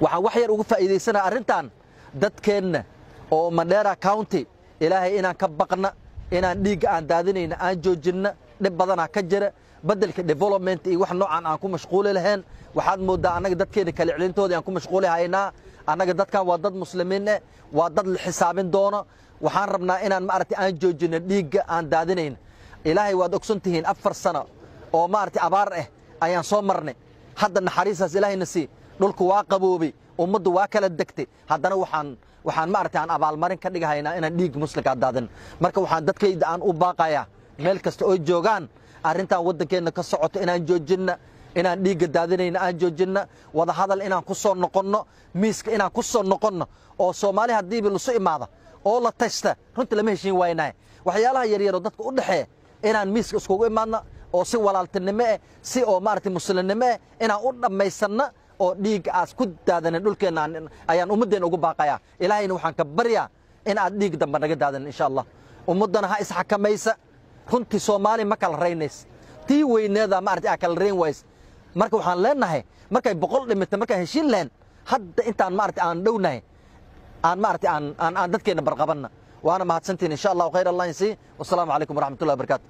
Waxaan wax yar uga faa'iidaysanaa arrintan dadkeenna oo Mandera County, Ilaahay inaan ka baqna, inaan dhiigga aan daadinayna aan joojinna. Dhib badanaa ka jira. Beddelka development iyo wax noocan aan ku mashquuli lahayn, waxaad mooddaa annaga dadkeena kala celintooda aan ku mashquuli haynaa. Annaga dadkan waa dad Muslimiin eh, waa dad la xisaabin doono. Waxaan rabnaa inaan, maaragtay, aan joojinno dhiigga aan daadinayn. Ilaahay waad ogson tihiin, 4 sano oo, maaragtay, abaar ah ayaan soo marnay. Hadda naxariistaas Ilaahayna sii, dhulku waa qaboobay, ummaddu waa kala degtay. Haddana waxaan, maaragtay, aan abaalmarin ka dhigahaynaa inaan dhiig muslimkaa daadin. Marka waxaan dadkayda aan u baaqayaa, meel kasta oo joogaan, arrintan waddankeenna ka socoto inaan joojinna, inaan dhiigga daadinayna aan joojinna, wada hadal inaan ku soo noqonno, miiska inaan ku soo noqonno. Oo Soomaali haddiiba lasu imaada oo la tashta, runtii lama heshiin waynahay. Waxyaalaha yaryaroo dadka u dhexeeya inaan miiska iskugu imaadna oo si walaaltinimo eh, si oo, maaragtay, muslimnimo eh inaan u dhammaysanna oo dhiigga aas ku daadanin dhulkeenna ayaan ummaddeenna ugu baaqayaa. Ilaahayna waxaan ka baryaa in aad dhiig dambe naga daadanin, insha Allah. Ummaddana ha isxakamaysa. Runtii Soomaali ma kala raynays, tii weyneeda, maaragtay, aa kala rayn ways. Marka waxaan leenahay, markay 100 dhimata markaan heshiin lahayn, hadda intaan, maaragtay, aan dhownahay, aan, maaragtay, aan dadkeenna barqabanna. Waana mahadsantihin, insha Allahu. Khayr Allah insii. Wasalaamu calaykum waraxmatullahi wabarakaatu.